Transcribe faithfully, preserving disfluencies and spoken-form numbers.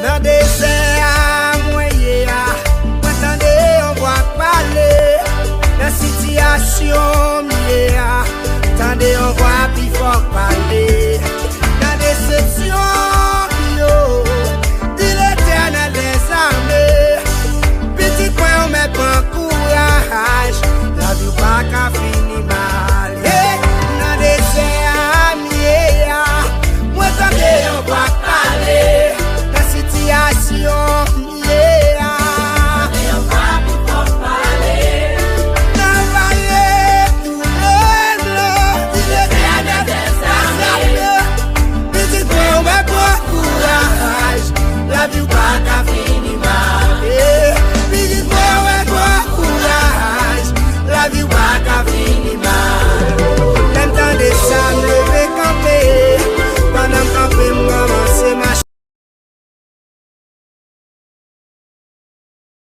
Nan dezè a mwen ye a, mwen tande yon vwa k pale. Nan sitiyasyon